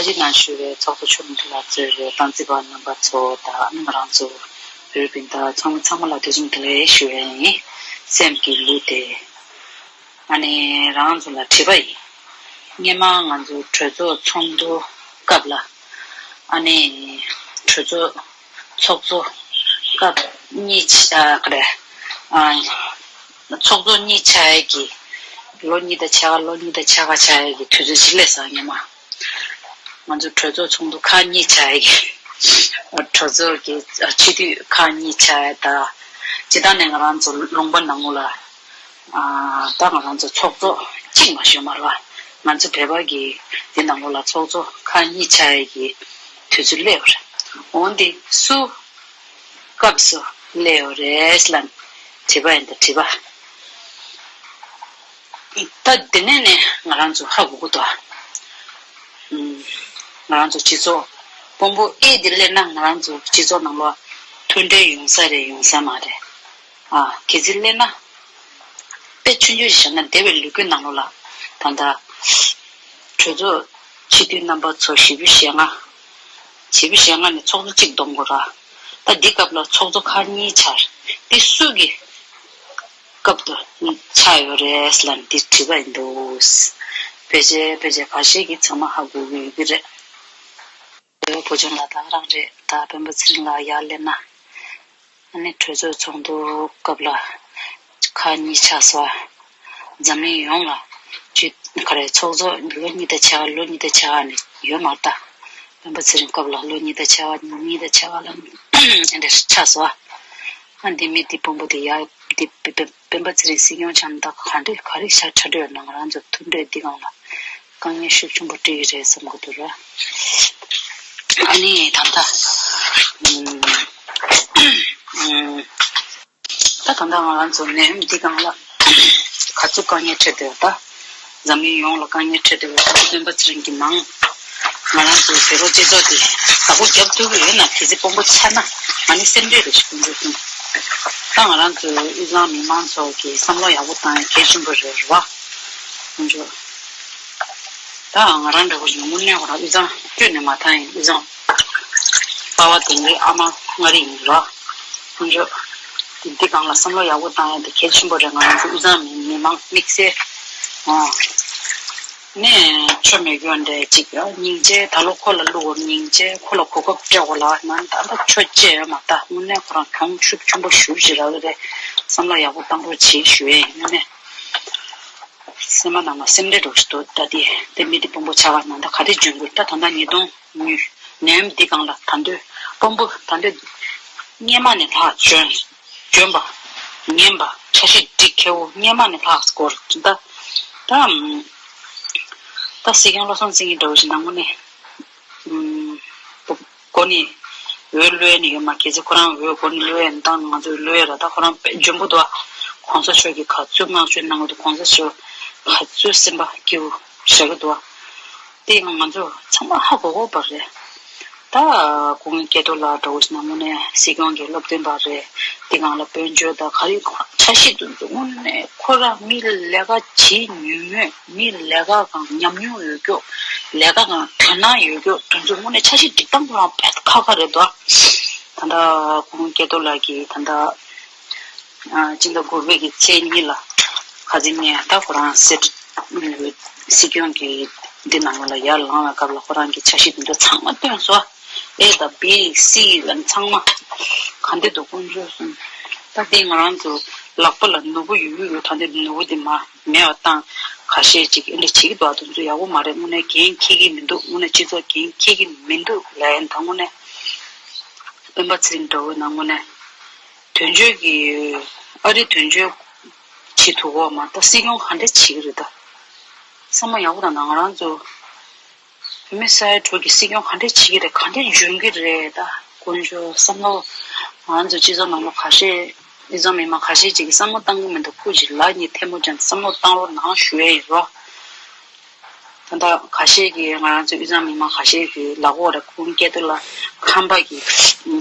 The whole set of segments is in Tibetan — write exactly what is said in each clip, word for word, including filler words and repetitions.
སྤྱི་ནང་ཞུ་བའི་ཚོགས་གཙོ་ཆོས་དྲུང་ལགས་གཙོས་པའི་སྟངས་འཛིན་པ་རྣམ་པ་ཚོ་དང་ང་རང་ཚོ་བོད་རིགས་སྤུན་ཟླ་ཚང་མ་ཚང་མ་ལ་དུས་ཆེན་བདེ་ལེགས་ཞུ་བ་ཡིན། སེམས་ཀྱི་གླུ་དེ། ཨ་ནི་རང་ཚོ་ལ་དྲི་བ་ཡིན། སྔོན་མ་ང་ཚོ་གྲོས་ཚོགས་ཚོགས་འདུ་སྐབས་ལ། ཨ་ནི་གྲོས་ཚོགས་ཚོགས་གཙོ་སྐབས་གཉིས་ཆ་ཨ་ག་རེ། ཨ། ཚོགས་གཙོ་གཉིས་ཆགས་ཡས་ཀྱི། ལོ་གཉིས་དང་ཕྱེད་ཀ་ལོ་གཉིས་དང་ཕྱེད་ཀ་ཆགས་ཡས་ཀྱི་དུས་ཚོད་ཅིག་སླེབས་སོང་སྔོན་མ། ང་ཚོ་གྲོས་ཚོགས་ཚོགས་འདུ་ཁག་གཉིས་ཆགས་ཡས་ཀྱི། གྲོས་ཚོགས་ཀྱི་སྤྱི་འཐུས་ཁག་གཉིས་ཆགས་ཡས་ད། སྤྱིར་བཏང་ནས་ང་རང་ཚོ་ལུང་པ་ནང་ལོགས་ལ། ད་ང་རང་ཚོ་ཚོགས་གཙོ་གཅིག་མ་ཞུ་མ་རེད་བ། ང་ཚོ་བོད་པ་གི་འདི་ནང་ལོགས་ལ་ཚོགས་གཙོ་ཁག་གཉིས་ཆགས་ཡས་ཀྱི་དུས་ཚོད་སླེབས་པ་རེད། འོན་ཏེ་སུ་སྐབས་སུ་སླེབས་ཡོད་རེད་ལབ་དྲིས་པ་ཡིན་ད་དྲིས་པ། ད་འདི་ནས་ནས་ང་རང་ཚོ་ཧ་གོ་གི་འདུག་ང་རང་ཚོ་སྤྱི་ཚོགས་དཔོན་པོ་ཨེ་འདི་སླེབས་ན་ང་རང་ཚོ་སྤྱི་ཚོགས་ནང་ལོགས་མཐུན་སྒྲིལ་ཡོང་ས་རེད་ཡོང་ས་མ་རེད། ཨ་གལ་སྲིད་སླེབས་ན། དཔེ་ཆུང་ཆུང་ཞིག་བཤད་ན་འདས་པའི་ལོ་རྒྱུས་ནང་ལོགས་ལ་ད་ལྟ་གྲོས་ཚོགས་སྤྱི་འཐུས་རྣམ་པ་ཚོ་བཞི་བཅུ་ཞེ་ལྔ། བཞི་བཅུ་ཞེ་ལྔ་ནས་ཚོགས་གཙོ་གཅིག་བསྡོམས་དགོས་ར། ད་འདི་སྐབས་ལ་ཚོགས་གཙོ་ཁག་གཉིས་ཆགས། འདི་སུ་གི་སྐབས་དུ་ཆགས་ཡོད་རེད་ལབ་འདི་དྲིས་པ་ཡིན་འདུག་ཕལ་ཆེར་ཕལ་ཆེར་ཁ་ཤས་ཀྱིས་ཚང་མ་ཧ་གོ་གི་ཡོད་ཀྱི་རེད། བུ་ཆུང་ལགས་ད་རང་རེད་ད་སྤེན་པ་ཚེ་རིང་ལགས་ཡར་སླེབས་ན། ཨ་ནི་གྲོས་ཚོགས་ཚོགས་འདུ་སྐབས་ལ་ཁག་གཉིས་ཆགས་སོང་། འཛམ་གླིང་ཡོངས་ལ་ཅི་ག་རེ་ཚོགས་གཙོ་ལོ་གཉིས་དང་ཕྱེད་ཀ་ལོ་གཉིས་དང་ཕྱེད་ཀ་ནས་ཡོད་མ་རེད་ད། སྤེན་པ་ཚེ་རིང་སྐབས་ལ་ལོ་གཉིས་དང་ཕྱེད་ཀ་གཉིས་དང་ཕྱེད་ཀ་ལ་ཨ་འདྲ་ཆགས་སོང་། ཨ་འདི་མི་འདི་དཔོན་པོ་དེ་ཡར་འདི་སྤེན་པ་ཚེ་རིང་སྲིད་སྐྱོང་ཆགས་ན་ད་ག་འདྲ་ག་རེ་ཤ་ཁྲ་འདྲ་ཡོད་ན་ང་རང་ཚོ་མཐུན་སྒྲིལ་འདི་སྒང་ལ། དཀའ་ངལ་ཤུགས་ཆེན་པོ་འཕྲད་ཀྱི་རེད་བསམ་གྱི་འདུག་ར། ཨ་ནི་ད་ལྟ་ཨུམ་ཨུམ་ད་ད་ལྟ་ང་རང་ཚོ་ནད་ཡམས་འདི་སྒང་ལ་ག་ཚོད་དཀའ་ངལ་འཕྲད་བསྡད་ཡོད་ད། འཛམ་གླིང་ཡོངས་ལ་དཀའ་ངལ་འཕྲད་བསྡད་ཡོད་ད་སྤེན་པ་ཚེ་རིང་གི་ནང་ང་རང་ཚོ་བོད་པ་སྤྱི་ཚོགས་དེ་བདག་པོ་རྒྱབ་ཐུབ་ཀྱི་ཡོད་ན་གལ་སྲིད་དཔོན་པོ་ཆགས་ན་ང་ནི་སེམས་ཁྲལ་རེ་ཞིག་སྐུ་མགྲོན་ཀུན། ད་ང་རང་ཚོའི་དབུས་གཙང་མི་མང་ཚོ་གི་བསམ་བློ་ཡག་པོ་བཏང་ཡ་གལ་ཆེན་པོ་རེད་རེད་བ། ཁོང་ཚོ། ད་ང་རང་འདྲ་བོ་ཞིག་དངོས་གནས་ཁོ་རང་དབུས་གཙང་སྤྱོད་ནས་མ་ཐང་ཡིན་དབུས་གཙང་། པ་ཕ་དེང་རིང་ཨ་མ་མངའ་རིས་ཡིན་ར། ཁོང་ཚོ། འདི་སྒང་ལ་བསམ་བློ་ཡག་པོ་བཏང་ཡ་དེ་གལ་ཆེན་པོ་རེད། ང་རང་ཚོ་དབུས་གཙང་མི་མི་མང་དམིགས་བསལ། ཨ། ནས་ཆོ་མེད་རྒྱུ་འདྲ་ཅིག་སྙིང་རྗེ་ད་ལོ་ཁོ་ལ་བླུག་གོ་སྙིང་རྗེ་ཁོ་ལ་གོ་སྐབས་སྤྲད་གོ་ལ་ང་ད་ལྟ་ཆོ་བཅད་ཡོད་མ་ད་དངོས་གནས་ཁོ་རང་གྱོང་ཤུགས་ཆེན་པོ་ཞུ་ཞིག་རག་གི་རེད། བསམ་བློ་ཡག་པོ་བཏང་རོགས་བྱེད་ཞུ་ཡས་ཡིན་དངོས་གནས། སེམས་པ་ནང་ལ་སེམས་ཁྲལ་འགྲོ་ཞིག་འདུག་ད་དེ་དེ་མི་དེ་དཔོན་པོ་ཆགས་པ་ན་ད་ག་རེ་འཇོན་དགོས་ད་ད་ལྟ་ཉིས་སྟོང་ཉི་ནད་ཡམས་འདི་སྒང་ལ་ད་འདོད་དཔོན་པོ་ད་འདོད་སྔོན་མ་ནས་ལྷག་འཇོན་འཇོན་པ་ངན་པ་འཆར་གཞི་སྒྲིག་མཁས་པོ་སྔོན་མ་ནས་ལྷག་སྐོར་ད་ད་ད་སྲིད་སྐྱོང་བློ་བཟང་སེང་གེ་འདྲ་བོ་ཞིག་ནང་མོ་ནས་ཨུམ། མགོ་ནས་འོས་བླུགས་ནས་ཡོད་མ་གལ་སྲིད་ཁོ་རང་འོས་མགོ་ནས་བླུགས་ཡས་བཏང་ང་ཚོས་བླུགས་ཡས་ར་ད་ཁོ་རང་དཔེ་འཇོན་པོ་འདུག་ཨ། གོང་ས་མཆོག་གིས་ག་ཚོད་བསྔགས་བརྗོད་གནང་གི་འདུག་གོང་ས་མཆོག་ག་ཚོད་སེམས་པ་སྐྱིད་པོ་བཞག་གི་འདུག་ཨ། དེ་ཡང་ང་ཚོ་ཚང་མ་ཧ་གོ་གོ་བ་རེད། ད་སྐུ་ངོ་སྐལ་རྡོར་ལགས་འདྲ་བོ་ཞིག་ནང་མོ་ནས་སྲིད་སྐྱོང་གི་སློབ་སྟོན་པ་རེད། དེ་སྒང་ལ་དཔལ་འབྱོར་དང་ག་རེ་འཆར་གཞི་དེ་ཚོ་དངོས་གནས་ཁོ་རང་མི་ལས་ཀ་བྱེད་ནུས་མོད། མི་ལས་ཀ་གང་ཉམས་མྱོང་ཡོད་རྒྱུ། ལས་ཀ་གང་དོ་སྣང་ཡོད་རྒྱུ་དེ་ཚོ་དངོས་གནས་འཆར་གཞི་སྒྲིག་སྟངས་ཁོ་རང་དཔེ་ཁག་ཁག་རེད་དོ། ད་ལྟ་སྐུ་ངོ་སྐལ་རྡོར་ལགས་ཀྱིས་ད་ལྟ་ཨ་སྤྱི་ཟླ་དགུ་པའི་གི་ཚེས་གཉིས་ལ་ཁ་སང་ཉིན་ད་ཁོ་རང་སྲིད་སྲིད་སྐྱོང་གི་འདི་ནང་ལ་ཡར་ལངས་པའི་སྐབས་ལ་ཁོ་རང་གི་འཆར་གཞི་དེ་ཚོ་ཚང་མ་བཏོན་སོང་། ཨེ་དང་བི་སི་ལ་ཚང་མ་ག་འདྲ་འདུག་དཀོན་མཆོག་གསུམ། ད་དེ་ང་རང་ཚོ་ལག་པ་ལ་ནོར་བུ་ཡོད་ཡོད་ད་འདི་ནོར་བུ་དེ་མ་མེད་པ་བཏང་ཁ་ཤས་ཅིག་ཨེ་འདྲ་བྱེད་ཀྱི་འདུག་དེ་ཚོ་ཡག་པོ་མ་རེད། དངོས་གནས་འགན་འཁྱེར་གྱི་མི་འདུག་དངོས་གནས་སྤྱི་ཚོགས་འགན་འཁྱེར་གྱི་མི་འདུག་ལབ་ཡིན་ད་དངོས་གནས་སྤེན་པ་ཚེ་རིང་འདྲ་བོ་ན་དངོས་གནས་དོན་གཅོད་ཀྱི་ཨ་རི་དོན་གཅོད་བྱེད་ཐུབ་གོ་མ་ད་སྲིད་སྐྱོང་ག་འདྲ་བྱེད་ཀྱི་རེད་ད་བསམ་བློ་ཡག་པོ་དང་ང་རང་ཚོ། བོད་མི་ས་ཡ་དྲུག་གི་སྲིད་སྐྱོང་ག་འདྲས་བྱེད་ཀྱི་རེད་ག་འདྲས་འཇོན་གྱི་རེད་ད་དཀོན་མཆོག་བསམ་བློ། ང་ཚོ་སྤྱི་ཚོགས་ནང་ལོགས་ཁ་ཤས་ཨི་ཙང་མི་མང་ཁ་ཤས་ཅིག་གིས་བསམ་བློ་བཏང་གི་མི་འདུག་ཁོ་ཅིག་ལ་ཉིད་ཐལ་མོ་སྦྱར་ནས་བསམ་བློ་བཏང་རོགས་གནང་ཞུ་ཡས་ཡིན་རོ། ད་ལྟ་ཁ་ཤས་ཀྱིས་ང་རང་ཚོ་ཨི་ཙང་མི་མང་ཁ་ཤས་ཀྱིས་ལབ་ཀྱི་ཡོད་རེད་ཁོང་སྐལ་རྡོར་ལགས་ཁམས་པ་གི་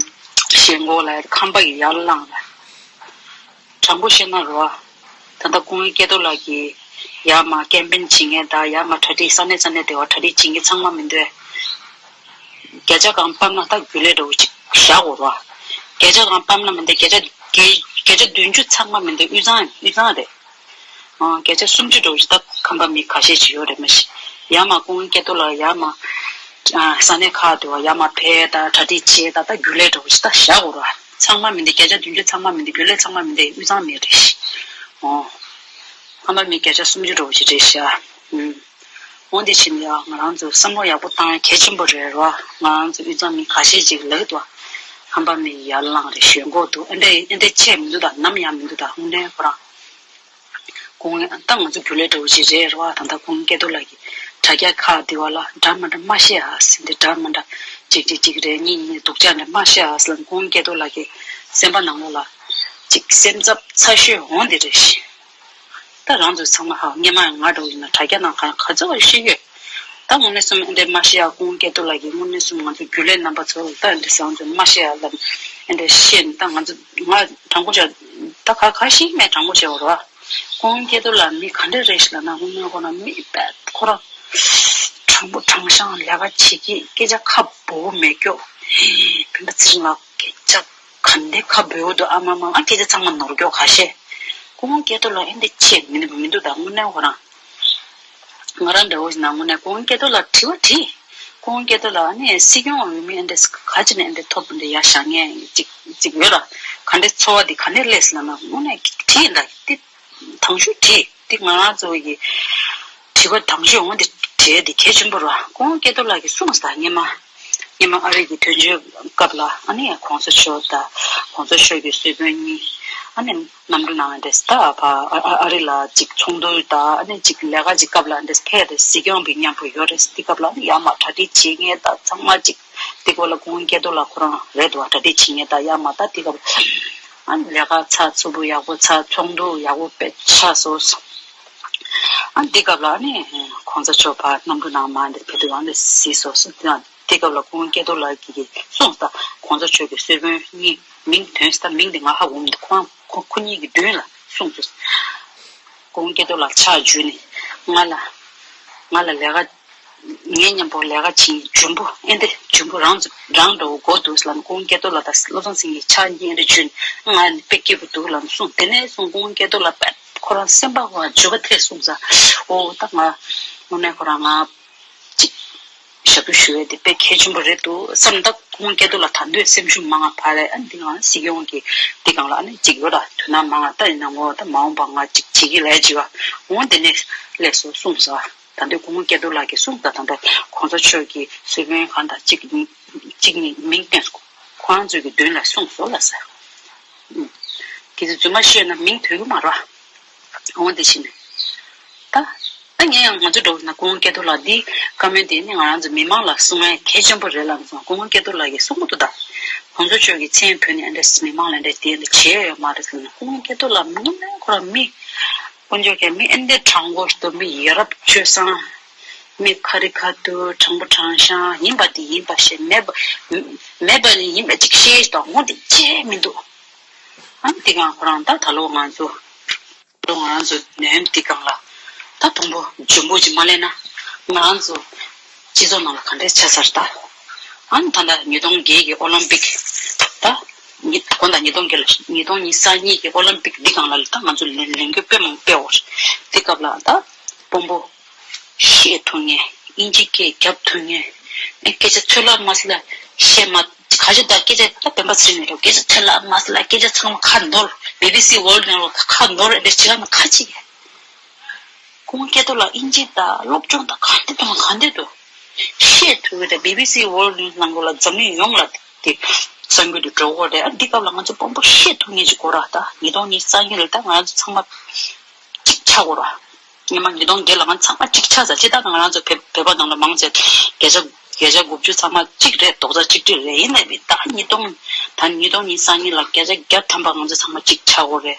ཞེན་ཁོག་ལ་ཁམས་པ་གི་ཡར་ལངས་རེད། དྲང་པོ་བཤད་ན་རོ། ད་ལྟ་སྐུ་ངོ་སྐལ་རྡོར་ལགས་ཀྱིས་ཡར་མར་ཀེམ་པེན་བྱེད་མཁན་དང་ཡར་མར་གྲ་སྒྲིག་ས་གནས་ས་གནས་དེ་བར་གྲ་སྒྲིག་བྱེད་མཁན་ཚང་མ་མི་འདུག་བརྒྱ་ཆ་གང་ཕབ་ན་ད་རྒྱུན་ལས་འདྲ་བོ་ཅིག་བཞག་དགོས་རེད་བ། བརྒྱ་ཆ་གང་ཕབ་ན་མི་འདི་བརྒྱ་ཆ་བརྒྱད་བརྒྱ་ཆ་བདུན་ཅུ་ཚང་མ་མི་འདི་དབུས་གཙང་དབུས་གཙང་རེད། ཨང་། བརྒྱ་ཆ་སུམ་ཅུ་འདྲ་བོ་ཅིག་ད་ཁམས་པ་མི་ཁ་ཤས་ཅིག་ཡོད་རེད་མ་གཞི། ཡར་མར་སྐུ་ངོ་སྐལ་རྡོར་ལགས་ཡར་མར། ཨ། ས་གནས་ཁག་ཏུ་བ་ཡར་མར་ཕེབས་དང་གྲ་སྒྲིག་བྱེད་དང་ད་རྒྱུན་ལས་འདྲ་བོ་ཅིག་ད་བཞག་དགོས་རེད་བ། ཚང་མ་མི་འདི་བརྒྱ་ཆ་བདུན་ཅུ་ཚང་མ་མི་འདི་རྒྱུན་ལས་ཚང་མ་མི་འདི་དབུས་གཙང་མི་རེད་ཤི། ཨོ། ཁམས་པ་མི་བརྒྱ་ཆ་སུམ་ཅུ་འདྲ་བོ་ཞིག་རེད་ཤག་ཨུམ། འོ་འདི་བྱས་ནས་ཡང་ང་རང་ཚོ་བསམ་བློ་ཡག་པོ་བཏང་ཡ་གལ་ཆེན་པོ་རེད་རོ། ང་རང་ཚོ་དབུས་གཙང་མི་ཁ་ཤས་ཅིག་ལབ་འདུག་ཁམས་པ་མི་ཡར་ལངས་རེད་ཞོན་གོ་འདུག་ཨེ་འདྲ་ཨེ་འདྲ་བྱས་མི་འདུག་ད་ནམ་ཡང་མི་འདུག་ད་དངོས་གནས་ཁོ་རང་། ཁོང་ད་ང་ཚོ་རྒྱུན་ལས་འདྲ་བོ་ཞིག་རེད་རོ། ད་ལྟ་ཁོང་སྐལ་རྡོར་ལགས་ཀྱིས་དྲ་རྒྱ་ཁག་འདི་བ་ལ་འདྲ་མི་འདྲ་མ་བཤད་ཨ་ཟེར་འདི་འདྲ་མི་འདྲ་གཅིག་གཅིག་གཅིག་རེད་གཉིས་གཉིས་སྡུག་ཅག་འདྲ་མ་བཤད་ཨ་ཟེར་ལ་ཁོང་སྐལ་རྡོར་ལགས་ཀྱི་སེམས་པ་ནང་ལོགས་ལ་གཅིག་སེམས་འཚབ་ཚ་ཤོས་འོང་འདི་རེད་ཤི། ད་རང་ཚོ་ཚང་མ་ཧ་སྔས་མ་ང་འདྲ་བོ་ཡིན་ན་དྲ་རྒྱ་ནང་ག་ག་ཚོད་བ་ཤེས་ཡོད། ད་དངོས་གནས་སོམ་ཨེ་འདྲས་མ་ཤེས་ཡ་ཁོང་སྐལ་རྡོར་ལགས་ཀྱིས་དངོས་གནས་སོམ་ང་ཚོ་རྒྱུན་ལས་རྣམ་པ་ཚོ་ལ་ད་ཨེ་འདྲས་བཟང་ཚོད་མ་ཤེས་ཡ་ལ་ཨེ་འདྲས་ཤེས་ནས་ད་ང་ཚོ་ང་དྲང་པོ་བྱ་ད་ག་ག་ཤེས་མེད་དྲང་པོ་བྱས་བ་རོ། ཁོང་སྐལ་རྡོར་ལགས་མི་ག་འདྲས་རེད་ཤི་ལ་ན་དངོས་གནས་ཁོ་ན་མི་དཔེ་ཁོ་རང་དྲང་པོ་དྲང་ཤང་ལས་ཀ་བྱེད་ཀྱི་སྐད་ཆ་ཁ་སྦུབ་མེད་སྐྱོ། བན་ད་ཚེ་རིང་ལགས་སྐད་ཆ་ག་འདྲས་ཁ་སྦུབ་འདུག་ཨ་མ་མ་ང་སྐད་ཆ་ཚང་མ་ནོར་སྐྱོ་ཁ་ཤས། ཁོང་སྐལ་རྡོར་ལགས་ཨེ་འདྲས་བྱས་མི་མི་འདུག་ད་དངོས་གནས་ཁོ་རང་། ང་རང་འདྲ་བོ་ཞིག་ན་དངོས་གནས་ཁོང་སྐལ་རྡོར་ལགས་དྲི་བ་དྲིས། ཁོང་སྐལ་རྡོར་ལགས་ཨ་ནི་སྲིད་སྐྱོང་འོས་མི་ཨེ་འདྲས་ག་ཅི་ནས་ཨེ་འདྲས་ཐོབ་འདི་ཡ་བཞག་མཁན་ཅིག་ཅིག་ཡོད་ར། ག་འདྲས་འཚོ་བ་འདི་ག་འདྲས་སླེབས་ལ་ན་དངོས་གནས་དྲིས་ད་འདི་དང་ཤུགས་དྲིས་འདི་ང་རང་ཚོ་གི་དྲི་བ་དང་ཤུགས་འོང་འདི་དྲིས་འདི་གལ་ཆེན་པོ་ར། ཁོང་སྐལ་རྡོར་ལགས་ཀྱིས་གསུངས་ས་སྔས་མ་སྔས་མ་ཨ་རི་གི་དོན་གཅོད་སྐབས་ལ་ཨ་ནི་གོང་ས་མཆོག་དང་གོང་ས་མཆོག་གི་གསོལ་དཔོན་གཉིས་ཨ་ནི། གནམ་གྲུ་ནང་འདྲེས་ད་ཕ་ཨ་ཨ་རི་ལ་ཅིག་ཚོགས་འདུ་ད་ཨ་ནི་ཅིག་ལས་ཀ་ཅིག་སྐབས་ལ་འདྲེས་ཕེ་རེ་སྲིད་སྐྱོང་གི་མཉམ་པོ་ཡོད་རེད་དེ་སྐབས་ལ་ཨ་ནི་ཡར་མར་གྲ་སྒྲིག་བྱེད་མཁན་ད་ཚང་མ་ཅིག་དེ་སྐོར་ལ་ཁོང་སྐལ་རྡོར་ལགས་ཁོ་རང་རེད་འདུག་བ་གྲ་སྒྲིག་བྱེད་མཁན་ད་ཡར་མར་ད་དེ་སྐབས་ཨ་ནི་ལས་ཀ་ཚགས་ཚུད་པོ་ཡག་པོ་ཚགས་ཚོགས་འདུ་ཡག་པོ་དཔེ་ཆགས་སོང་། ཨ་ནི་དེ་སྐབས་ལ་ཨ་ནི་གོང་ས་མཆོག་ཕ་གནམ་གྲུ་ནང་མར་འདིར་ཕེབས་དུས་ཨ་ནི་གཟིགས་སོང་། དེ་སྐབས་ལ་ཁོང་སྐལ་རྡོར་ལགས་ཀྱིས་གསུངས་ད་གོང་ས་མཆོག་གི་གསོལ་དཔོན་གཉིས་མིང་ཐོན་ད་མིང་དེ་ང་ཧ་གོ་མི་འདུག་ཁོང་ཁོ་ཁོ་གཉིས་ཀྱི་མདུན་ལ་གསུངས་སོང་། ཁོང་སྐལ་རྡོར་ལགས་ཕྱག་འཇུས་ནས་ང་ལ་ང་ལ་ལས་ཀ་ངའི་མཉམ་པོ་ལས་ཀ་བྱེད་མཁན་འཇོན་པོ་ཨེ་འདྲས་འཇོན་པོ་རང་ཚོ་རང་འདྲ་བོ་དགོས་འདུག་ལབ་ནས་ཁོང་སྐལ་རྡོར་ལགས་ད་བློ་བཟང་སེང་གེ་ཕྱག་གཉིས་ཨེ་འདྲས་འཇུས་ནས་ང་ནི་དཔེ་སྐྱིད་པོ་འདུག་ལབ་ནས་གསུངས། དེ་ནས་བཟུང་ཁོང་སྐལ་རྡོར་ལགས་དཔེ་ཁོ་རང་སེམས་པ་ཁོ་རང་འཇུ་བ་ཐེབས་སོང་ཙང་ཨོ་ད་ང་དངོས་གནས་ཁོ་རང་ང་ཅིག་ཞབས་ཏོག་ཞུ་ཡས་དེ་དཔེ་གལ་ཆེན་པོ་རེད་འདུག་བསམ་ད་ཁོང་སྐལ་རྡོར་ལགས་ད་འདོད་སེམས་ཤུགས་མང་ང་ཕར་ལས་ཨ་འདི་གང་སྲིད་སྐྱོང་གི་འདི་གང་ལ་ཨ་ནི་ཅིག་ཡོད་ད་དོན་དག་མང་ང་ད་ཡིན་ན་ངོ་ད་མ་འོངས་པ་ང་ཅིག་བྱེད་ཀྱི་ལས་བྱེད་བ་འོང་དེ་ནས་སླེབས་སོང་གསུངས་ས། ད་འདོད་ཁོང་སྐལ་རྡོར་ལགས་ཀྱིས་གསུངས་ད་ད་འདོད་གོང་ས་མཆོག་གི་གསོལ་དཔོན་གང་ད་ཅིག་ཅིག་ནི་མིང་བསྟན་སོང་ཁོང་ཚོ་གི་མདུན་ལ་གསུངས་སོང་ལ་ཟེར། ཨུམ། དེ་ཚོ་རྫུན་མ་བཤད་ན་མིང་ཐོས་ཀྱི་མ་རེད། འོང་དེ་བཞིན། ད། ད་ངས་ཡང་ང་ཚོ་འགྲོ་ན་སྐུ་ངོ་སྐལ་རྡོར་ལགས་འདི་བཀའ་མོལ་འདི་ནི་ང་རང་ཚོ་མི་མང་ལ་གསུང་ཡ་གལ་ཆེན་པོ་རེད་ལབ་སོང་སྐུ་ངོ་སྐལ་རྡོར་ལགས་ཀྱིས་གསུང་གི་འདུག་ད། ཁོང་ཚོ་ཆོས་ཀྱི་མཚན་བོད་ནས་ཨ་འདྲས་མི་མང་ལ་འདྲས་དེ་འདྲ་བྱས་ཡོད་མ་རེད་ཟེར་ན་སྐུ་ངོ་སྐལ་རྡོར་ལགས་མི་ངོ་མ་ཁོ་རང་མི། དཀོན་མཆོག་གིས་མི་ཨེ་འདྲས་དྲང་པོ་ཞིག་འདུག་མི་ཡ་རབས་སྤྱོད་བཟང་། མི་ཁ་རི་ཁ་ཐུག་དྲང་པོ་དྲང་བཞག་ཡིན་པ་དེ་ཡིན་པ་ཞིག་མེད་པ། མེད་པ་ཡིན་པ་ཅིག་ཤེས་དང་འོ་དེ་ཅི་མི་འདུག་ཨ་ནི་དེ་གང་ཁོ་རང་ད་ད་ལོ་ང་ཚོ། ད་ལོ་ང་ཚོ་ནད་ཡམས་དེ་གང་ལ། ད་དང་པོ་འཇོན་པོ་ཅིག་མ་ལེན་ན། ང་རང་ཚོ་སྤྱི་ཚོགས་ནང་ལ་ག་འདྲས་ཆགས་ཚར་ད། ཨ་ནི་ད་ལྟ་ཉིས་སྟོང་བརྒྱད་ཀྱི་ཨོ་ལིམ་པིག་ད། ཉིས་དགོང་དག་ཉིས་སྟོང་བརྒྱད་ལ་ཉིས་སྟོང་ཉི་ཤུ་རྩ་གཉིས་ཀྱི་ཨོ་ལིམ་པིག་འདི་སྒང་ལ་ད་ང་ཚོ་ལས་ལས་འགུལ་དཔེ་མང་སྤེལ་བ་རེད། དེ་སྐབས་ལ་ད་དཔོན་པོ་བཤད་ཐུབ་མཁན་ཨིན་ཇི་སྐད་རྒྱབ་ཐུབ་མཁན་ཨེ་སྐད་ཆ་ཚོད་ལ་མ་ཟེར་ལ་བཤད་མ་ག་ཅི་ད་སྐད་ཆ་ད་བདེན་པ་ཟེར་མི་འདུག་སྐད་ཆ་ཚོད་ལ་མ་ཟེར་ལ་སྐད་ཆ་ཚང་མ་ཁ་ནོར་བི་བི་སི་ཝརལ་ནང་ལ་ཁ་ནོར་ཨེ་འདྲ་བྱེད་ཀ་ན་ཁ་ཅིག་སྐུ་ངོ་སྐལ་རྡོར་ལགས་ཨིན་ཇི་དང་སློབ་སྦྱོང་དང་ག་འདྲ་དང་ག་འདྲ་འདུག་བཤད་ཐུབ་ཀྱི་རེད། བི་བི་སི་ཝརལ་ནིའུ་སི་ནང་ལོགས་ལ་འཛམ་གླིང་ཡོངས་ལ་དེ་གསར་འགྱུར་དུ་འགྲོ་གི་རེད། ཨ་འདི་སྐབས་ལ་ང་ཚོ་དཔོན་པོ་བཤད་ཐུབ་མཁན་ཅིག་དགོས་ར། ད་ཉིས་སྟོང་ཉི་ཤུ་རྩ་གཉིས་ལ་ད་ང་ཚོ་ཚང་མ་གཅིག་ཆགས་དགོས་ར། སྔོན་མ་ཉིས་སྟོང་བརྒྱད་ལ་ང་ཚང་མ་གཅིག་ཆགས་ཟེར། སྤྱིར་བཏང་ང་རང་ཚོ་བོད་བོད་པ་ནང་ལ་མང་ཆེ་བརྒྱ་ཆ་བརྒྱ་ཆ་དགུ་བཅུ་ཚང་མ་གཅིག་རེད། རྡོག་རྩ་གཅིག་སྒྲིལ་རེད། ཡིན་ནའི་ད་ཉིས་སྟོང་ད་ཉིས་སྟོང་ཉི་ཤུ་རྩ་གཉིས་ལ་བརྒྱ་ཆ་བརྒྱ་ཐམ་པ་ང་ཚོ་ཚང་མ་གཅིག་ཆགས་དགོས་རེད།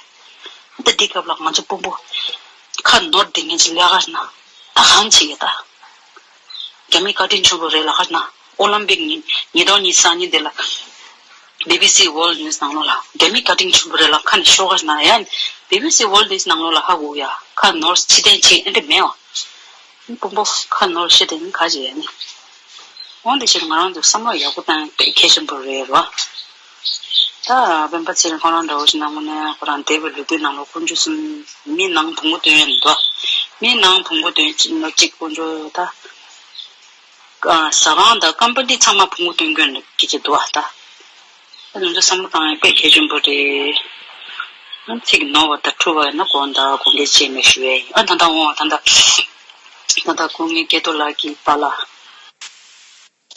ད་འདི་སྐབས་ལ་ང་ཚོ་དཔོན་པོ་ཁ་ནོར་བསྡད་མཁན་ཅིག་ལས་ཀ་ན་ད་གང་བྱེད་ཀྱི་ད། རྒྱ་མི་བཀའ་དྲིན་ཆེན་པོ་རེད་ལ་ཁ་ན་ཨོ་ལིམ་པིག་ཉིས་ཉིས་སྟོང་ཉི་ཤུ་རྩ་གཉིས་དེ་ལ་བི་བི་སི་ཝརལ་ནིའུ་སི་ནང་ལོགས་ལ་རྒྱ་མི་བཀའ་དྲིན་ཆེན་པོ་རེད་ལ་ཁ་ནས་ཤོག་ཁ་ན་ཡང་བི་བི་སི་ཝརལ་ནིའུ་སི་ནང་ལོགས་ལ་ཧ་གོ་ཡ་ཁ་ནོར་ཕྱི་བསྟན་བྱེད་ཨེ་འདྲ་མེད་བ། དཔོན་པོ་ཁ་ནོར་ཕྱི་བསྟན་ག་བྱེད་ཡ་ནི། འོ་འདི་ཕྱིར་ང་རང་ཚོ་བསམ་བློ་ཡག་པོ་བཏང་ཡ་དཔེ་གལ་ཆེན་པོ་རེད་བ། ད་སྤེན་པ་ཚེ་རིང་ཁོ་རང་འདྲ་བོ་ཞིག་ན་དངོས་གནས་ཁོ་རང་འདས་པའི་ལོ་དུས་ནང་ལ་དཀོན་མཆོག་གསུམ་མི་ནང་བོང་བུ་སྟོན་ཡ་འདུག་མི་ནང་བོང་བུ་སྟོན་གཅིག་ལོ་གཅིག་དཀོན་མཆོག་ད། ཟ་ཁང་དང་ཀམ་པ་ནི་ཚང་མ་བོང་བུ་སྟོན་མཁན་ལ་སྐད་ཆ་འདུག་ཨ་ད། ང་ཚོ་བསམ་བློ་བཏང་ཡ་དཔེ་གལ་ཆེན་པོ་རེད། ཨ་ཚིག་ནོར་བ་དང་འཁྲུལ་བ་ཡིན་ན་དགོངས་དག་དགོངས་འགལ་བྱས་མེད་ཞུ་ཡ་ཡིན། ཨ་ད་ལྟ་འོང་ད་ལྟ། ད་ལྟ་སྐུ་ངལ་སྐལ་རྡོར་ལགས་ཀྱི་པཱ་ལགས།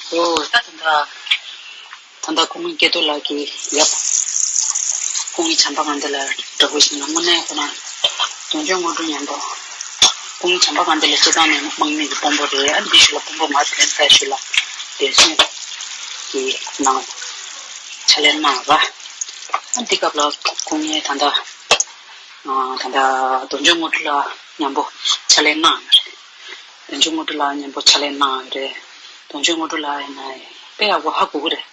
ཨོ་ད་ད་ལྟ། ད་ལྟ་སྐུ་ངལ་སྐལ་རྡོར་ལགས་ཀྱི་ཡབ། སྐུ་ངལ་བྱམས་པ་དགའ་ལྡན་ལགས་འདྲ་བོ་ཞིག་ན་དངོས་གནས་ཁོ་ན། དོན་གཅོད་དངོས་གྲུབ་མཉམ་པོ། སྐུ་ངལ་བྱམས་པ་དགའ་ལྡན་ལགས་སྤྱི་བཏང་ནས་དམག་མི་གི་དཔོན་པོ་རེད། ཨ་འདི་ཞུ་ལ་དཔོན་པོ་མ་ཐོན་ཚར་ཞུ་ལ། འདས་གསོན་གྱི་ནང་ཕྱག་ལས་གནང་བ། ཨ་འདི་སྐབས་ལ་སྐུ་ངལ་ད་ལྟ། ད་ལྟ་དོན་གཅོད་དངོས་གྲུབ་ལགས་མཉམ་པོ་ཕྱག་ལས་གནང་ཡོད་རེད། དོན་གཅོད་དངོས་གྲུབ་ལགས་མཉམ་པོ་ཕྱག་ལས་གནང་ཡོད་རེད། དོན་གཅོད་དངོས་གྲུབ་ལགས་ཡིན་ན་དཔེ་ཡག་པོ་ཧ་གོ་གི་རེད།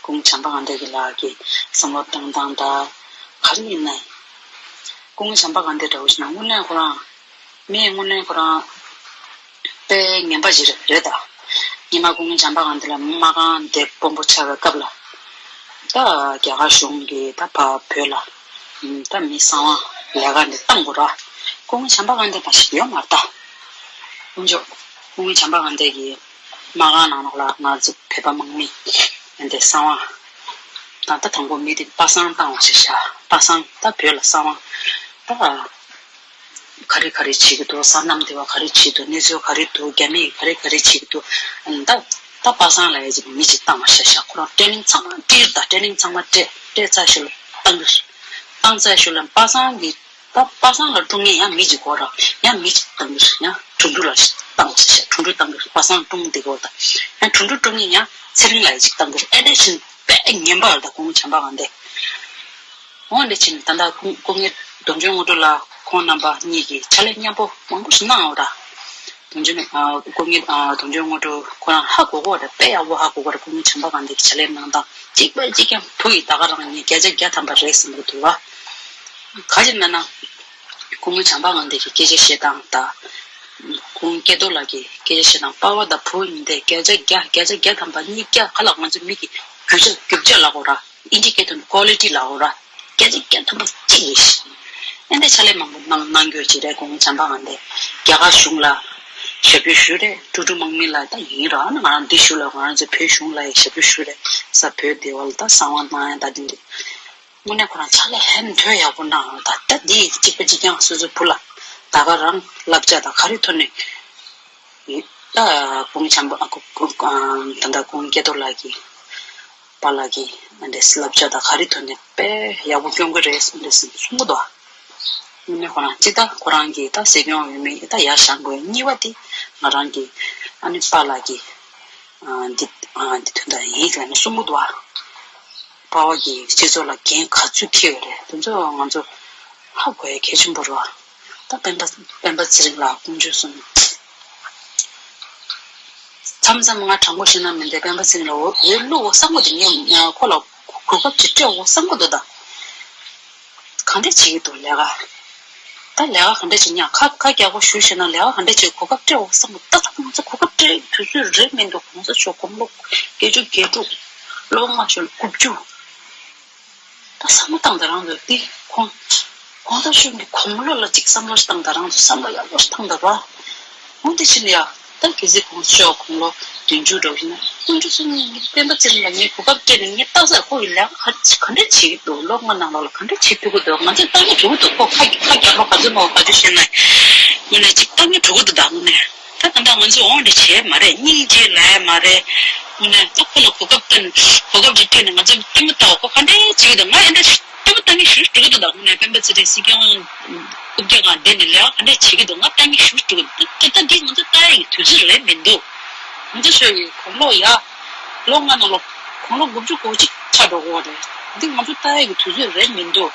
སྐུ་ངལ་བྱམས་པ་དགའ་ལྡན་གྱི་ལགས་ཀྱི་བསམ་བློ་བཏང་སྟངས་དང་། ག་རེ་ཡིན་ན་ཡིན། སྐུ་ངལ་བྱམས་པ་དགའ་ལྡན་འདྲ་བོ་ཞིག་ན་དངོས་གནས་ཁོ་རང་། མི་དངོས་གནས་ཁོ་རང་། དཔེ་ངན་པ་ཞིག་རེད་ད། ཉི་མ་སྐུ་ངལ་བྱམས་པ་དགའ་ལྡན་ལགས་དམག་ཁང་དེ་དཔོན་པོ་ཆགས་པའི་སྐབས་ལ། ད་རྒྱ་གར་གཞུང་གིས་ད་ཕར་བོད་ལ། ད་མི་གསང་བ་ལས་ཀ་འདི་བཏང་དགོས་ར། སྐུ་ངལ་བྱམས་པ་དགའ་ལྡན་མ་ཞིག་ཡོད་མ་རེད་ད། དཀོན་མཆོག་སྐུ་ངལ་བྱམས་པ་དགའ་ལྡན་གྱིས་དམག་ཁང་ནང་ལོགས་ལ་ང་ཚོ་བོད་པ་དམག་མི་ཡིན་ཏེ་གསང་བ། ད་ལྟ་དང་པོ་མི་དེ་པ་སངས་བཏང་བ་ཞེས་བྱ། པ་སངས་ད་བོད་ལ་གསང་བ། ད་ག་རེ་ག་རེ་བྱེད་ཀྱི་འདུག་སོ་ནམ་དེ་བ་ག་རེ་བྱེད་འདུག་གནས་ཚུལ་ག་རེ་འདུག་རྒྱ་མིས་ག་རེ་ག་རེ་བྱེད་ཀྱི་འདུག་ད་ད་པ་སངས་ལ་ཡ་ཅིག་མི་ཅིག་བཏང་བ་ཞེས་བྱ། ཁོ་རང་ཊེ་ནིང་ཚང་མ་སྤྲད་ད། ཊེ་ནིང་ཚང་མ་སྤྲད་སྤྲད་ཚར་ཞོར་ལ་བཏང་གི་རེད། བཏང་ཚར་ཞོར་ལ་པ་སངས་ཀྱིས། ད་པ་སངས་ལ་སྲུང་མཁན་ཡང་མི་གཅིག་དགོས་ར། ཡང་མི་གཅིག་བཏང་གི་རེད། ཡང་དོན་གྲུབ་ལ་བཏང་བ་ཞེས་བྱ། དོན་གྲུབ་བཏང་གི་རེད། པ་སངས་སྲུང་འདི་དགོས་ད། ཡང་དོན་གྲུབ་སྲུང་མཁན་ཡང་ཚེ་རིང་ལགས་ཡ་ཅིག་བཏང་གི་རེད། ཨེ་འདྲ་བཞིན་དཔེ་ངན་པ་རེད་ད་སྐུ་ངལ་བྱམས་པ་དགའ་ལྡན། འོ་འདི་ཕྱིན་ད་ལྟ་སྐུ་ངལ་དོན་གཅོད་དངོས་གྲུབ་ལགས་ཁོང་རྣམ་པ་གཉིས་ཀྱིས་ཕྱག་ལས་མཉམ་པོ་མང་པོ་ཞིག་གནང་ཡོད་ར། དོན་གཅོད་ཨ་སྐུ་ངལ་ཨ་དོན་གཅོད་དངོས་གྲུབ་ཁོ་རང་ཧ་གོ་གོ་རེད། དཔེ་ཡག་པོ་ཧ་གོ་གོ་རེད། སྐུ་ངལ་བྱམས་པ་དགའ་ལྡན་གྱི་ཕྱག་ལས་གནང་སྟངས་གཅིག་པ་གཅིག་རྐྱང་བུ་ཡིས་ད་ག་རང་ཉིད་བརྒྱ་ཆ་བརྒྱ་ཐམ་པ་རེད་བསམ་གྱི་འདུག་བ། ག་ཅི་མེད་ན། སྐུ་ངལ་བྱམས་པ་དགའ་ལྡན་གྱི་སྐད་ཆ་བཤད་སྟངས་དང་། སྐུ་ངལ་སྐལ་རྡོར་ལགས་ཀྱི་སྐད་ཆ་བཤད་སྟངས་པ་ཕ་དང་བུ་གཉིས་དེ་བརྒྱ་ཆ་བརྒྱ་བརྒྱ་ཆ་བརྒྱ་ཐམ་པ་གཉིས་བརྒྱ་ག་ལ་ང་ཚོ་མི་གི་རྒྱུ་ཆ་རྒྱུ་ཆ་ལབ་དགོས་ར། ཨིན་ཇི་སྐད་ཐོག་ནས་ཀོ་ལི་ཊི་ལབ་དགོས་ར། བརྒྱ་ཆ་བརྒྱ་ཐམ་པ་གཅིག་རེད་ཤག་ཨེ་འདྲ་ཕྱག་ལས་མང་པོ་གནང་གནང་རྒྱུ་ཅིག་རེད། སྐུ་ངལ་བྱམས་པ་དགའ་ལྡན་རྒྱ་གར་གཞུང་ལ་ཞབས་ཞུ་ཞུས་རེད། ཀྲུང་ཀྲུང་དམག་མི་ལ་ད་ཡིན་ར། ཨ་ནི་ང་རང་འདི་ཞུ་ལ་ང་རང་ཚོ་བོད་གཞུང་ལ་ཡང་ཞབས་ཞུ་ཞུས་རེད། ས་བོད་སྡེ་བ་ལ་ད་གསང་བ་གནང་ཡ་ད་འདི་འདི། དངོས་གནས་ཁོ་རང་ཕྱག་ལས་ཧན་ཐོས་ཡག་པོ་གནང་ད། ད་འདི་གཅིག་པ་གཅིག་རྐྱང་སོ་སོའི་བུ་ལ་ད་ག་རང་བསླབ་བྱ་དང་ག་རེ་ཐོག་ནས་ཡིན་ད། སྐུ་ངལ་བྱམས་པ་ཨ་ཁུ་ཁུ་ཨ་ད་ལྟ་སྐུ་ངལ་སྐལ་རྡོར་ལགས་ཀྱིས་པཱ་ལགས་ཀྱིས་ཨ་འདྲས་བསླབ་བྱ་དང་ག་རེ་ཐོག་ནས་དཔེ་ཡག་པོ་སྐྱོང་གི་རེད་ཨ་འདྲས་གསུང་གི་འདུག་དངོས་གནས་ཁོ་རང་ཅི་ད་ཁོ་རང་གིས་ད་སྲིད་སྐྱོང་འོས་མི་ད་ཡར་བཞེངས་དགོས། གཉིས་པ་དེ་ང་རང་གིས་ཨ་ནི་པཱ་ལགས་ཀྱིས། ཨ་འདི་ཨ་འདི་དོན་དག་ཡིན་ལབ་ནས་གསུང་གི་འདུག་ཨ། པཱ་ཕ་གིས་སྤྱི་ཚོགས་ལ་འགན་ག་ཚོད་འཁྱེར་ཡོད་རེད། དེ་ཚོ་ང་ཚོ་ཧ་གོ་ཡ་གལ་ཆེན་པོ་རེད་བ། ད་སྤེན་པ་སྤེན་པ་ཚེ་རིང་ལགས་དཀོན་མཆོག་གསུམ། མཚམས་མཚམས་ང་དྲང་པོ་བཤད་ན་མི་འདོད། སྤེན་པ་ཚེ་རིང་ལགས་འོས་འོས་བླུག་འོ་བསམ་གི་འདུག་ངས་ཁོ་ལ་གོ་སྐབས་ཅིག་སྤྲད་འོ་བསམ་གི་འདུག་ད། གང་འདྲ་བྱེད་ཀྱི་འདུག་ལས་ཀ་ད་ལས་ཀ་གང་འདྲ་བྱེད་ཉག་ཁ་ཁ་རྒྱག་གོ་ཞུ་བྱས་ན་ལས་ཀ་གང་འདྲ་བྱེད་གོ་སྐབས་སྤྲད་འོ་བསམ་གི་ད། ད་ང་ཚོ་གོ་སྐབས་སྤྲད་དུས་ཚོད་རེད་མི་འདུག་གོང་ས་མཆོག་དགུང་ལོ་བརྒྱད་ཅུ་གྱ་དྲུག་ལོ་ལྔ་བཅུ་དགུ་བཅུ། ད་བསམ་བློ་བཏང་ད་རང་ཚོ་འདི་ཁོང་གོང་ས་མཆོག་གི་དགུང་ལོ་ལ་ཅིག་བསམ་བློ་ཞིག་བཏང་ད་རང་ཚོ་བསམ་བློ་ཡག་པོ་ཞིག་བཏང་ད་ར། འོ་འདི་ཕྱིན་ཡ། ད་གལ་སྲིད་གོང་ས་མཆོག་དགུང་ལོ་བདུན་ཅུ་འགྲོ་བཞིན་ན་དཀོན་མཆོག་གསུམ་ངེད་སྤེན་པ་ཚེ་རིང་ལ་ངས་གོ་སྐབས་སྤྲད་ནས་ངས་བལྟ་ས། ཁོ་ཡི་ལས་ཀ་ག་ག་འདྲ་བྱེད་ཀྱི་འདུག་ལོ་ལྔ་ནང་ལོགས་ལ་ག་འདྲ་བྱེད་ཐུབ་ཀྱི་འདུག་ང་ཚོས་བལྟ་གི་འགྲོ་གི་འདུག་ཁོ་ཁ་ཁ་རྒྱག་ལོ་ག་ཚོད་མོ་ག་ཚོད་བཤད་ན། དངོས་གནས་ཅིག་བལྟ་གི་འགྲོ་གི་འདུག་ད་དངོས་གནས་ད་ད་ལྟ་ང་ཚོས་འོང་འདྲ་བྱས་མ་རེད། སྙིང་རྗེ་ལ་ཡ་མ་རེད། དངོས་གནས་ད་ཁོ་ལ་གོ་སྐབས་སྟོན་གོ་སྐབས་ཅིག་སྤྲད་ནས་ང་ཚོས་བལྟ་མི་ལྟ་བ་ཁོ་ག་འདྲ་བྱེད་ཀྱི་འདུག་ང་ཨེ་འདྲ་ལྟ་མི་ལྟ་གི་ཞུ་འགྲོ་གི་འདུག་ད་དངོས་གནས་སྤེན་པ་ཚེ་རིང་སྲིད་སྐྱོང་རྐུབ་བཀྱག་སྒང་བསྡད་ནས་ལས་ཀ་ག་འདྲས་བྱེད་ཀྱི་འདུག་ང་ལྟ་གི་ཞུ་འགྲོ་གི་འདུག་ད་ད་འདི་ང་ཚོ་ལྟ་ཡ་གི་དུས་ཚོད་རེད་མི་འདུག་ང་ཚོ་ཚོས་ཀྱི་གོང་ལོ་ཡ། ལོ་ལྔ་ནང་ལོ། གོང་ལོ་དགུ་བཅུ་གོ་གཅིག་ཆགས་འགྲོ་གི་རེད། འདི་ང་ཚོ་ལྟ་ཡ་གི་དུས་ཚོད་རེད་མི་འདུག་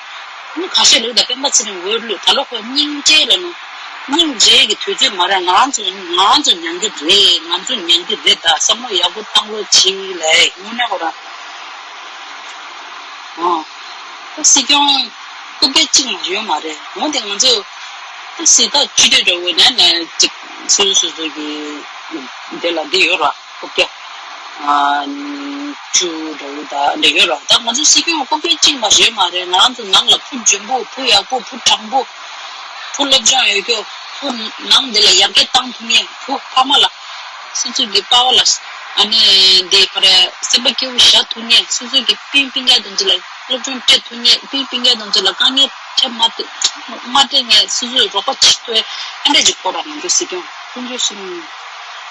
ཨ་ནི་ཁ་ཤས་ལབ་ད་སྤེན་པ་ཚེ་རིང་འོས་བླུག་ད་ལོ་ཁོ་སྙིང་རྗེ་ལ་ནོ། སྙིང་རྗེ་གི་དུས་ཚོད་མ་རེད། ང་ཚོ་ང་ཚོ་མྱང་གི་རེད། ང་ཚོ་མྱང་གི་རེད། ད་བསམ་བློ་ཡག་པོ་བཏང་རོགས་བྱེད་ལས་དངོས་གནས་ཁོ་ར། ཨོ། ད་སྲིད་སྐྱོང་རྐུབ་བཀྱག་གཅིག་མ་ཡོད་མ་རེད། འོན་ཏེ་ང་ཚོ་ད་སྲིད་ད་སྤྱི་འཐུས་འདྲ་བོ་ནས་ནས་ཅིག་སོ་སོ་སོ་སོ་གི་འདི་ལ་འདི་ཡོད་ར་རྐུབ་བཀྱག་ཨ་བཅུ་འདྲ་བོ་ད་འདྲ་ཡོད་ར། ད་ང་ཚོ་སྲིད་སྐྱོང་སྐུ་སྒེར་གཅིག་མ་ཡོད་མ་རེད། ང་རང་ཚོ་ནང་ལ་བུ་འཇོན་པོ། བུ་ཡག་པོ། བུ་དྲང་པོ། བུ་སློབ་སྦྱོང་ཡོད་རྒྱུ། བུ་ནང་འདི་ལ་ཡར་རྒྱས་བཏང་ཐུབ་མཁན། བུ་ཕ་མ་ལ། སོ་སོ་གི་པ་ཕ་ལ། ཨ་ནི་འདི་ག་རེ། སེམས་པ་སྐྱིད་པོ་བཞག་ཐུབ་མཁན། སོ་སོ་གི་སྤུན་སྤུན་ཀྱག་དེ་ཚོ་ལ་སློབ་སྦྱོང་སྤྲད་ཐུབ་མཁན། སྤུན་སྤུན་ཀྱག་དེ་ཚོ་ལ་དཀའ་ངལ་འཕྲད་མ་ཐུབ། མ་སྤྲད་མཁན། སོ་སོས་རོགས་པ་བྱེད་ཐུབ་མཁན། ཨ་འདྲ་ཅིག་དགོས་ར། ང་ཚོ་སྲིད་སྐྱོང་། ཀུན་སྤྱོད་ཤེས་ཡོན།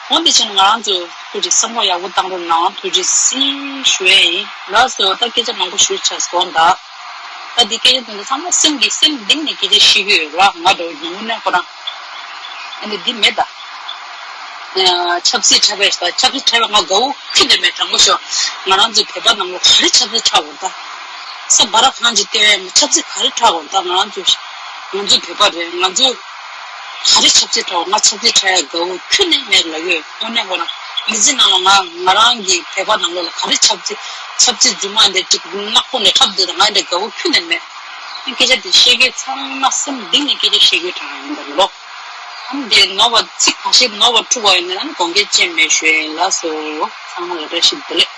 འོ་འདི་བྱས་ན་ང་རང་ཚོ་ཁོ་ཅིག་བསམ་བློ་ཡག་པོ་བཏང་རོགས་གནང་། ཐུགས་རྗེ་ཆེ་ཞུ་ཡས་ཡིན། ལགས་སོ། ད་སྐད་ཆ་མང་པོ་ཞུས་ཚར་སོང་ད། ད་འདི་སྐད་ཆ་དེ་ཚོ་ཚང་མ་སེམས་ཀྱི་སེམས་གཏིང་ནས་སྐད་ཆ་བཤད་ཀྱི་ཡོད་ར། ང་འདྲ་བོ་ཉུང་ངུ་ནས་ཁོ་རང་ཨ་ནི་འདི་མེད་ད། ཨ་ཆབ་སྲིད་འཁྲབ་པའི་ད་ཆབ་སྲིད་འཁྲབ་པའི་ང་དགའ་བོ་ཁྱོན་ནས་མེད། དྲང་པོ་ཤོད། ང་རང་ཚོའི་བོད་པ་ནང་ལོགས་ག་རེ་ཆབ་སྲིད་འཁྲབ་དགོས་ད། ས་བ་ར་གང་ཅིག་སྟེར་ཡ་མི་ཆབ་སྲིད་ག་རེ་འཁྲབ་དགོས་ད། ང་རང་ཚོ་ང་ཚོ་བོད་པ་རེད། ང་ཚོ་ག་རེ་ཆབ་སྲིད་འཁྲབ། ང་ཆབ་སྲིད་འཁྲབ་ཡ་དགའ་བོ་ཁྱོན་ནས་མེད་ལབ་ཡོད། དངོས་གནས་ཁོ་རང་མི་ཚེ་ནང་ལ་ང་ང་རང་གི་བོད་པ་ནང་ལོགས་ལ་ག་རེ་ཆབ་སྲིད་ཆབ་སྲིད་རྫུན་མ་འདི་ཅིག་ནག་པོ་ནས་འཁྲབ་འདུག་ད། ང་འདི་དགའ་བོ་ཁྱོན་ནས་མེད། སྐད་ཆ་འདི་བཤད་མཁན་ཚང་མ་སེམས་གཏིང་ནས་སྐད་ཆ་བཤད་མཁན་དྲང་ཡིན་པ་ལོ། ཨ་ནི་འདི་ནོར་བ་ཚིག་ཁ་ཤས་ནོར་བ་འཁྲུག་པ་ཡིན་ན་ཨ་ནི་དགོངས་འགལ་ཅན་མེད་ཞུ་ཡིན། ལགས་སོ། ཚང་མ་ལ་བཀྲ་ཤིས་བདེ་ལེགས།